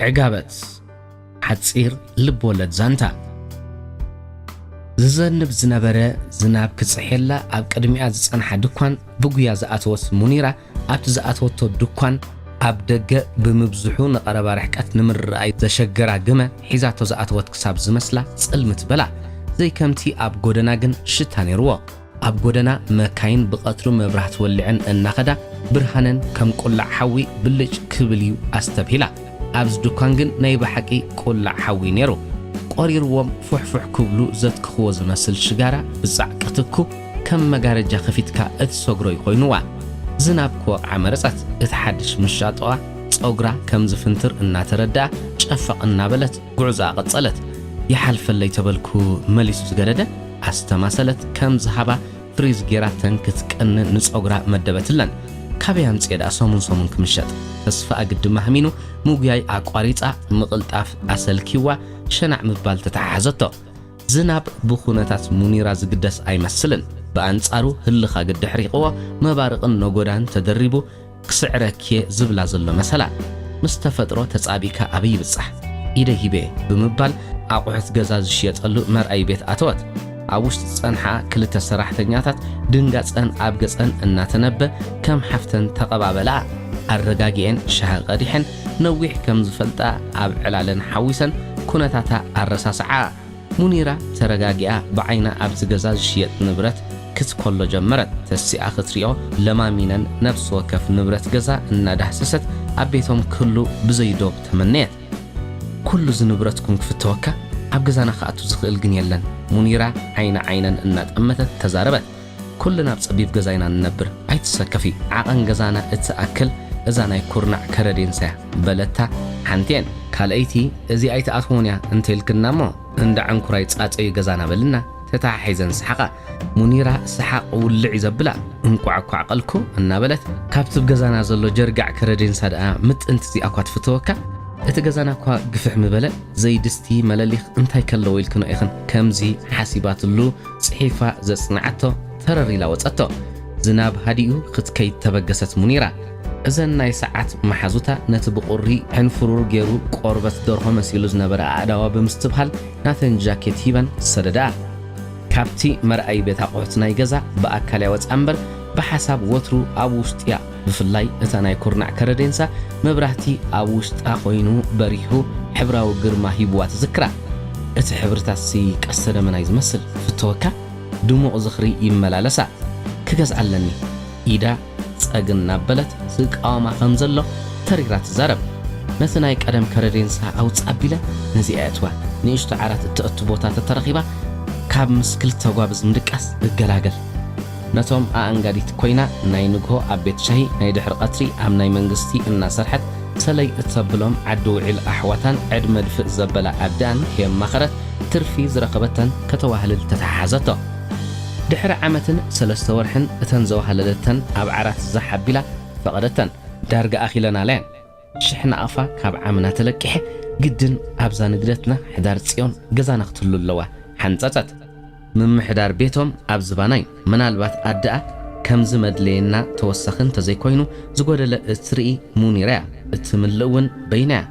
ዕጋበት፣ ሓጺር ልብ-ወለድ ዛንታ። ዝዘንብ ዝነበረ ዝናብ ክጽሕየላ ኣብ ቅድሚኣ ዝጸንሓ ድኳን ብጉያ ዝኣተወት ሙኒራ፣ ኣብቲ ዝኣተወቶ ድኳን ኣብ ደገ ብምብዝሑ ንቐረባ ርሕቀት ንምርኣይ ዘሸገራ ግመ ሒዛቶ ዝኣተወት ክሳብ ዝመስላ ጽልምት በላ። ዘይከምቲ ኣብ ጎደና ግን ሽታ ነይርዎ። ኣብ ጎደና መካይን ብቐትሩ መብራህቲ ወሊዐን እናኸዳ ብርሃነን ከም ቁላዕ ሓዊ ብልጭ ክብል እዩ ኣስተብሂላ። ኣብዚ ድኳን ግን ናይ ብሓቂ ቁላዕ ሓዊ ነይሩ። ቆሪርዎም ፉሕፉሕ ክብሉ ዘትክኽዎ ዝመስል ሽጋራ ብጻዕ ክትኩ ከም መጋረጃ ከፊትካ እትሰግሮ እዩ ኮይኑዋ። ዝናብ ክወቕዓ መረጸት። እቲ ሓድሽ ምሻጥዋ ጸጉራ ከም ዝፍንትር እናተረድኣ ጨፈቕ እናበለት ጉዕዞኣ ቀጸለት። ይሓልፈለይ ተበልኩ መሊሱ ዝገደደ ኣስተማሰለት ከም ዝሃባ ፍሪዝ ጌራተን ክትቀኒ ንጸጉራ መደበትለን። ካበይ ኣምጽኤ ደኣ ሰሙን ሰሙን ክምሸጥ? ተስፋኣ ግድማ ሃሚኑ ምጉያይ ኣቋሪጻ ምቕልጣፍ ኣሰልኪዋ ሸናዕ ምባል ተተሓሓዘቶ። ዝናብ ብኹነታት ሙኒራ ዝግደስ ኣይመስልን። ብኣንጻሩ ህልኻ ግዲ ኣሕሪቕዎ መባርቕን ነጎዳን ተደሪቡ ክስዕረኪየ ዝብላ ዘሎ መሰላ። ምስ ተፈጥሮ ተጻቢእካ ኣበይ ይብጻሕ? ኢደይ ሂበ ብምባል ኣቑሑት ገዛ ዝሽየጠሉ መርኣይ ቤት ኣተወት። ኣብ ውሽጢ ዝጸንሓ ክልተ ሰራሕተኛታት ድንጋጸን ኣብ ገጸን እናተነበ ከም ሓፍተን ተቐባበላ። ኣረጋጊኤን ሻሂ ቀዲሐን ነዊሕ ከም ዝፈልጣ ኣብ ዕላለን ሓዊሰን ኩነታታ ኣረሳስዓ። ሙኒራ ተረጋጊኣ ብዓይና ኣብቲ ገዛ ዝሽየጥ ንብረት ክትኮሎ ጀመረት። ተሲኣ ክትሪኦ ለማሚነን ነፍሲ ወከፍ ንብረት ገዛ እናዳህሰሰት ኣብ ቤቶም ክህሉ ብዘይዶብ ተመነየት። ኩሉ እዚ ንብረትኩም ክፍተወካ ኣብ ገዛና ክኣቱ ዝኽእል ግን የለን። ሙኒራ ዓይኒ ዓይነን እናጠመተት ተዛረበት። ኩልና ኣብ ጸቢብ ገዛ ኢና ንነብር፣ ኣይትሰከፊ። ዓቐን ገዛና እትኣክል እዛ ናይ ኩርናዕ ከረዴንሳ እያ በለታ። ሓንቲኤን ካልኣይቲ እዚኣ ኣይትኣትዎን እያ እንተኢልክና እሞ እንዳ ዕንኩራይ ጻጸዩ ገዛና በልና። ተተሓሒዘን ሰሓቓ። ሙኒራ ሰሓቕ ውልዕ እዩ ዘብላ። እንቋዕ እኳ ዓቐልኩ እናበለት ካብቲ ብ ገዛና ዘሎ ጀርጋዕ ከረዴንሳ ደኣ ምጥንቲ እዚኣ እኳ ትፍተወካ። እቲ ገዛና እኳ ግፍሕ ምበለ ዘይድስቲ መለሊኽ እንታይ ከለዎ ኢልክኖ ኢኽን ከምዚ ሓሲባትሉ ጽሒፋ ዘጽንዓቶ ተረር ኢላ ወጸቶ። ዝናብ ሃዲኡ ክትከይድ ተበገሰት ሙኒራ። እዘን ናይ ሰዓት መሓዙታ ነቲ ብቑሪ ሕንፍሩር ገይሩ ቆርበት ደርሆ መሲሉ ዝነበረ ኣእዳዋ ብምስትብሃል ናተን ጃኬት ሂበን ሰደደኣ። ካብቲ መርኣዪ ቤት ኣቑሑት ናይ ገዛ ብኣካል እያ ወጽኣ እምበር ብሓሳብ ወትሩ ኣብ ውሽጢ እያ። ብፍላይ እታ ናይ ኩርናዕ ከረዴንሳ መብራህቲ ኣብ ውሽጣ ኮይኑ በሪሁ ሕብራዊ ግርማ ሂብዋ ትዝክራ። እቲ ሕብርታትሲ ቀስተ ደመና እዩ ዝመስል። ፍተወካ። ድሙቕ ዝኽሪ ይመላለሳ። ክገዝኣ ኣለኒ። ኢዳ ጸግ እናበለት ዝቃወማ ከም ዘሎ ተሪራ ትዛረብ። ነቲ ናይ ቀደም ከረዴንሳ ኣውጽእ ኣቢለ ነዚኣ የእትዋ። ንእሽቶ ዓራት እተእቱ ቦታ ተተረኺባ ካብ ምስ ክልተ ጓብዝ ምድቃስ እገላገል። ነቶም ኣኣንጋዲት ኮይና ናይ ንግሆ ኣብ ቤት ሻሂ፣ ናይ ድሕሪ ቀትሪ ኣብ ናይ መንግስቲ እናሰርሐት ሰለይ እተብሎም ዓዲ ውዒል ኣሕዋታን ዕድመ ድፍእ ዘበላ ኣደኣን ከየማኸረት ትርፊ ዝረኸበተን ከተዋህልል ተተሓሓዘቶ። ድሕሪ ዓመትን ሰለስተ ወርሕን እተን ዘዋህለለተን ኣብ ዓራት ዛሕ ኣቢላ ፈቐደተን። ዳርጋ ኣኺለናለያን። ሽሕ ናቕፋ ካብ ዓምና ተለቂሐ ግድን ኣብዛ ንግደትና ሕዳር ጽዮን ገዛና ክትህሉ ኣለዋ ሓንጸጸት። ምምሕዳር ቤቶም ኣብ ዝባና እዩ። ምናልባት ኣደኣ ከምዚ መድለየና ተወሳኺ እንተዘይኮይኑ ዝጎደለ እትርኢ ሙኒራ እያ። እትምልእ እውን በይና እያ።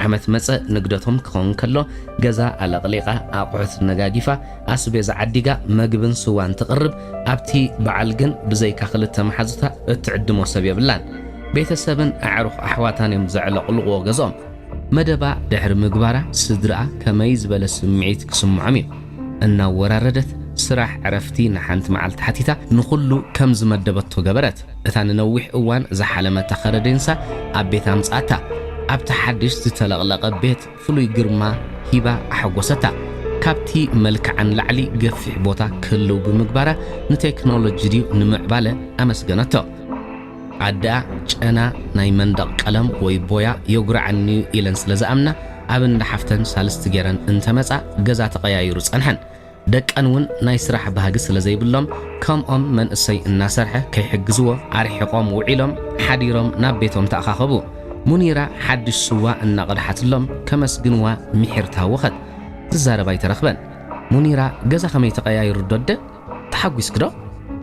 ዓመት መጸ ንግደቶም ክኸውን ከሎ ገዛ ኣለቕሊቓ፣ ኣቑሑት ነጋጊፋ፣ ኣስቤዛ ዓዲጋ፣ መግብን ስዋን ትቕርብ። ኣብቲ በዓል ግን ብዘይካ ክልተ መሓዙታ እትዕድሞ ሰብ የብላን። ቤተሰብን ኣዕሩኽ ኣሕዋታን እዮም ዘዕለቕልቑዎ ገዝኦም። መደባ ድሕሪ ምግባራ ስድርኣ ከመይ ዝበለ ስምዒት ክስምዖም እዩ። እናወራረደት ስራሕ ዕረፍቲ ንሓንቲ መዓልቲ ሓቲታ ንኹሉ ከም ዝመደበቶ ገበረት። እታ ንነዊሕ እዋን ዝሓለመታ ከረዴንሳ ኣብ ቤት ኣምጽኣታ። ኣብቲ ሓድሽ ዝተለቕለቐ ቤት ፍሉይ ግርማ ሂባ ኣሐጎሰታ። ካብቲ መልክዓ ንላዕሊ ገፊሕ ቦታ ክህልው ብምግባራ ንቴክኖሎጂ ድዩ ንምዕባለ ኣመስገነቶ። ኣደኣ ጨና ናይ መንደቕ ቀለም ወይ ቦያ የጉርዓኒ እዩ ኢለን ስለ ዝኣምና ኣብ እንዳ ሓፍተን ሳልስቲ ገይረን እንተመጻ ገዛ ተቐያይሩ ጸንሐን። ደቀን እውን ናይ ስራሕ ባህጊ ስለ ዘይብሎም ከምኦም መንእሰይ እናሰርሐ ከይሕግዝዎ ኣርሒቖም ውዒሎም ሓዲሮም ናብ ቤቶም ተኣኻኸቡ። ሙኒራ ሓድሽ ስዋ እናቐድሓትሎም ከመስግንዋ ምሒር ተሃወኸት። ትዛረብ ኣይተረኽበን። ሙኒራ ገዛ ከመይ ተቐያይሩ ዶ ኣደ? ተሓጒስኪ ዶ?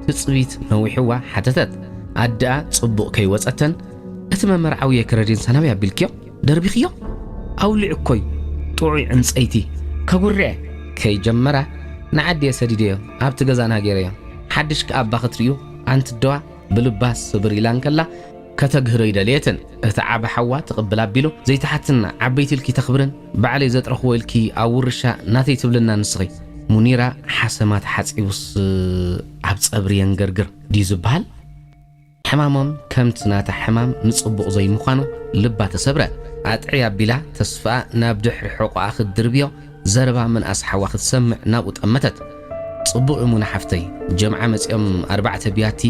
ትጽቢት ነዊሕዋ ሓተተት። ኣደኣ ጽቡቕ ከይወጸተን እቲ መመርዓዊ የከረዴንሳ ናበይ ኣቢልክዮ? ደርቢኽዮ? ኣውሊዑ እኮዩ ጥዑይ ዕንጸይቲ። ከጉርየ ከይጀመራ ንዓዲየ ሰዲደዮ ኣብቲ ገዛና ገይረዮ። ሓድሽ ከኣ እባ ክትርእዩ ኣንቲ ኣደዋ ብልባ ስብር ኢላ እንከላ ከተግህዶ ኣይደለየትን። እቲ ዓቢ ሓዋ ትቕብል ኣቢሉ ዘይትሓትና ዓበይቲ ኢልኪ ተኽብርን ባዕለይ ዘጥረኽዎ ኢልኪ ኣብ ውርሻ ናተይ ትብልና ንስኺ። ሙኒራ ሓሰማ ተሓጺቡስ ኣብ ጸብሪ የንገርግር ድዩ ዝበሃል? ሕማሞም ከምቲ ናታ ሕማም ንጽቡቕ ዘይምዃኑ ልባ ተሰብረ። ኣጥዕይ ኣቢላ ተስፋኣ ናብ ድሕሪ ሕቖኣ ክትድርብዮ ዘረባ ምንኣስ ሓዋ ክትሰምዕ ናብኡ ጠመተት። ጽቡቕ እዩ ሙና ሓፍተይ፣ ጀምዓ መጺኦም ኣርባዕተ ቢያቲ፣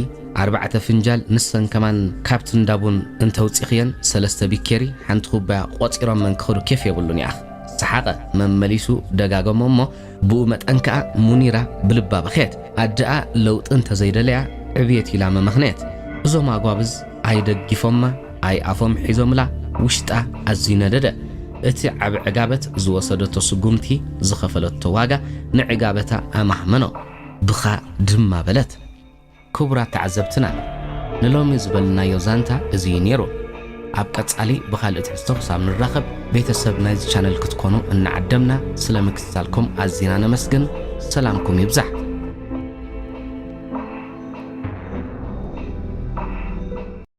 ኣርባዕተ ፍንጃል ንሰን ከማን ካብቲ እንዳ ቡን እንተውጺኽየን ሰለስተ ቢኬሪ ሓንቲ ኩባያ ቆጺሮመን ክኸዱ ኬፍ የብሉን ይኣኽ። ሰሓቐ መመሊሱ ደጋገሞ እሞ ብኡ መጠን ከኣ ሙኒራ ብልባ በኸየት። ኣደኣ ለውጢ እንተዘይደለያ ዕብየት ኢላ መመኽነየት። እዞም ኣጓብዝ ኣይደጊፎማ ኣይኣፎም ሒዞምላ ውሽጣ ኣዝዩ ነደደ። እቲ ዓቢ ዕጋበት ዝወሰደቶ ስጉምቲ ዝኸፈለቶ ዋጋ ንዕጋበታ ኣማህመኖ። ብኻ ድማ በለት። ክቡራት ተዓዘብትና ንሎሚ ዝበልናዮ ዛንታ እዚ እዩ ነይሩ። ኣብ ቀጻሊ ብኻልእ ትሕዝቶ ክሳብ ንራኸብ ቤተሰብ ናይዚ ቻነል ክትኮኑ እናዓደምና ስለ ምክትታልኩም ኣዚና ነመስግን። ሰላምኩም ይብዛሕ።